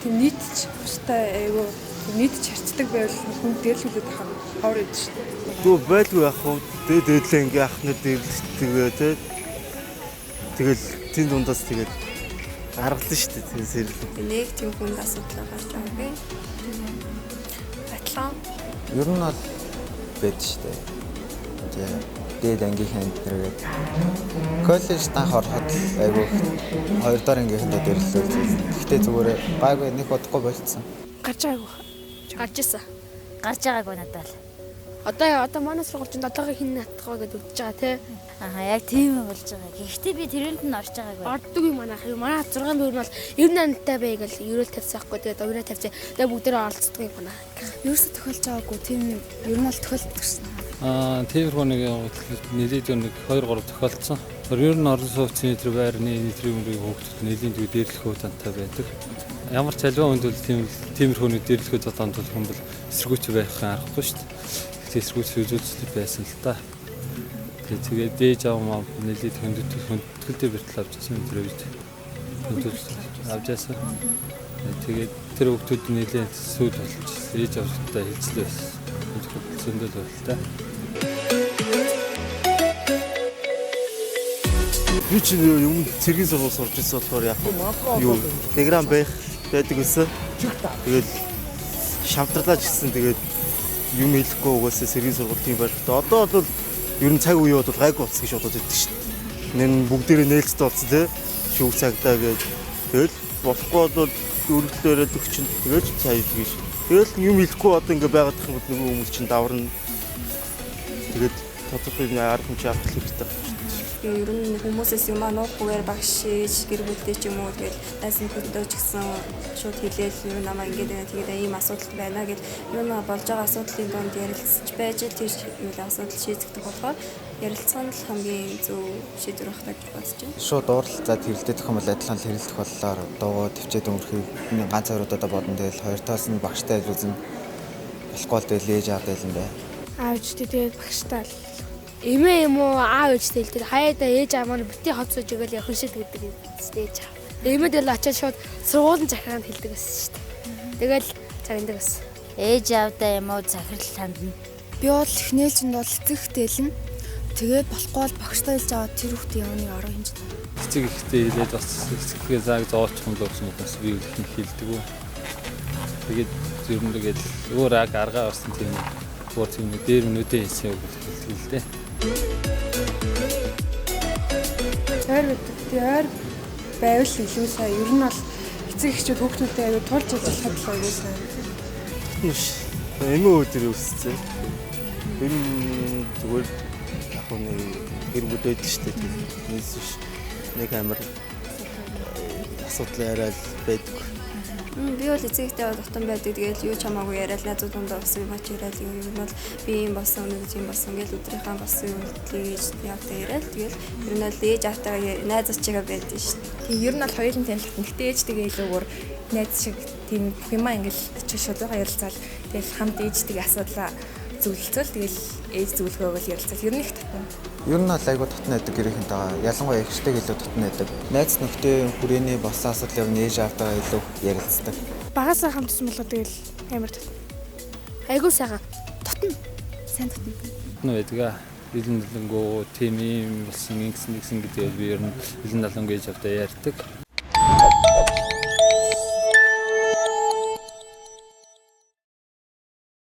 Тийм нийтч бустай айгүй тийм нийтч харьцдаг байвал хүн дэрлүүлээд хаа ховор идэв шүү дээ. Дүү байлгүй яах вэ? Дээд дээдлээ ингээ ах нар дээрлдэг те. Тэгэл тэн дундаас тэгэл гаргалаа шүү дээ. Тэр сэрэл. Нэг тийм хүнд асуудал гарч байгаагүй. Адилхан. Ер нь бол байд штэ. Тэгээ дээд ангийнхаа энтергээд коллеж анх ороход л айгүй хоёр дахь ангийнхандаа дэрлэлээ. Гэхдээ зүгээр гайгүй нэг удахгүй болцсон. Гарч байгаагүй. Гарч исэн. Гарч байгаагүй надад л. Одоо манай сургууль чинь одоогоо хин натгаа гэдээ үдчихэж байгаа тий. Аха, яг тийм юм болж байгаа. Гэхдээ би тэрүүнд нь орж байгаагүй. Ордог юм манайх. Манай 6 бэр нь бол 98 таа бай гэл ерөөл тавьсан байхгүй. Тэгээд уураа тавьсан. Тэгээд бүгдээрээ оролцдог юм байна. Ерөөсө тохиолж байгаагүй тийм юм. Ер нь бол тохиолддог шин. Аа, тиймэрхүү нэг нэлээд нэг 2 3 тохиолдсон. Ер нь орон сууцны тэр байрны нийтрийн өмрийг хүүхдүүд нэлийн тэг дээрлэх үе тантай байдаг. Ямар ч аливаа хүнд бол тийм тиймэрхүү нэг дээрлэх үе зодонд бол хүн бол эсэргүүц байх аргагүй шүү дээ. Гэхдээ эсэргүүц үзүүлэлт байсан л та. Тэгээд дээж аав маа нэлээд хүндэтгэлтэй бэртэл авч ирсэн тэр үед. Хүндэтгэл авч байсан. Тэгээд тэр хүүхдүүд нэлээд сүд болж ээж аавтай хэлцлээ байсан. Зөндөл байлаа. Би чинь юм цэргийн сургууль сурч ирсэн болохоор яг юу Телеграм байх байдаг гэсэн. Тэгэл шавдарлаач гэсэн тэгээд юм хэлэхгүй угаасаа цэргийн сургууль тийм байх. Одоо бол ер нь цаг үе бол гайгүй болсон гэж бодоод байдаг шүү дээ. Нэн бүгдээрээ нээлттэй болсон тий. Шүүх цагдаа гэж. Тэгэл болохгүй бол өргөлөөрөө төгчин тэгэл цаа гэж. Тэгэл юм хэлэхгүй одоо ингээ байгаад тах юм бол нөгөө хүмүүс чинь даварна. Тэгээд тодорхой арга хэмжээ авах хэрэгтэй байна. Тэгээ ер нь хүмүүсээс юмаа нуухгүйгээр багш ээж гэр бүлтэй ч юм уу тэгэл найз нөхөдөө ч гэсэн шууд хэлээл ер нь намаа ингэж байна тэгээд ийм асуудал байна гэл ер нь болж байгаа асуудлын донд ярилцж байж л тэр юу л асуудал шийдэгдэх болохоор ярилцах нь л хамгийн зөв шийдвэр байх гэж бодож байна. Шууд уурлалцаад хэрэлдэх юм бол адилхан л хэрэлдэх боллоор дугуй төвчээд өнгөрөхийг ганц хоёрудаа бодно. Тэгэл хоёр талаас нь багштай айл үзэн болохгүй л тэгэл ээж аавтай юм байна. Аав ээжтэй тэгээд багштай л эмээ юм уу аав ээжтэй л тэр хаяада ээж аав маань бити хоцсож өгөөл явах шиг гэдэг юм ээж аав. Эмээ тэгэл очиад шууд сургуулийн захираанд хэлдэг байсан шүү дээ. Тэгэл загнадаг байсан. Ээж аавдаа юм уу захирал хандна. Би бол эхнээлжинд бол эцэг ихтэй хэлнэ. Тэгээд болохгүй бол багштай хэлж аваад тэр хүүхдээ явныг арга хэмжээ. Эцэг ихтэй хэлээд бас эцэгхээ зааг зоочих юм л гэсэн бас би их хэлдэг үү. Тэгээд ер нь тэгэл өөр аг аргаа орсон тийм өөр тийм нэг дээр өнөдөө хийсэн үг хэлдэг л дээ. Ойр байдаг. Тэгээ ойр байвал илүү сайн. Ер нь бол эцэг эхчүүд хүүхдүүдтэй аюу тулж ажиллахад л аюу сайн. Биш. Эмээ өдөр өссөн. Тэр нь зүгээр яг нэг гэр бүл байдаг шүү дээ. Тэрнээс биш нэг амар асуудал яриад байдаг. Би бол эцэг ихтэй дутан байдаг. Тэгэл юу ч хамаагүй яриад найзууд дундаа болсон юм ач яриад юм ер нь бол би юм болсон өнөөдөр тийм болсон гэл өдрийнхаа болсон юм хөдлөгийг ээж аавтай яриад тэгэл ер нь бол ээж аавтайгаа найз очигаа байдаг шүү дээ. Тийм ер нь бол хоёулын тийм татна. Гэтэ ээжтэйгээ илүү өөр найз шиг тийм бүх юмаа ингээл шудрага ярилцаал тэгэл хамт ээжтэйгээ асуудлаа зөвлөлцөөл тэгэл ээж зөвлөгөөгөл ярилцаал ер нь их татна. Ер нь бол айгүй татна байдаг гэрийнхэнтэйгээ. Ялангуяа эгчтэйг илүү татна байдаг. Найз нөхдөө хүрээний болсон асуудал явна ээж аавтайгаа илүү ярилцдаг. Багасаа хамтсан болоо тэгэл амар татна. Айгуу сайхан. Татна. Сайн татна. Татна байдаг аа. Илэн далангуу тийм юм болсон ингэсэн нэгсэн гэдэг би ер нь илэн далангуу ээж авдаа ярьдаг.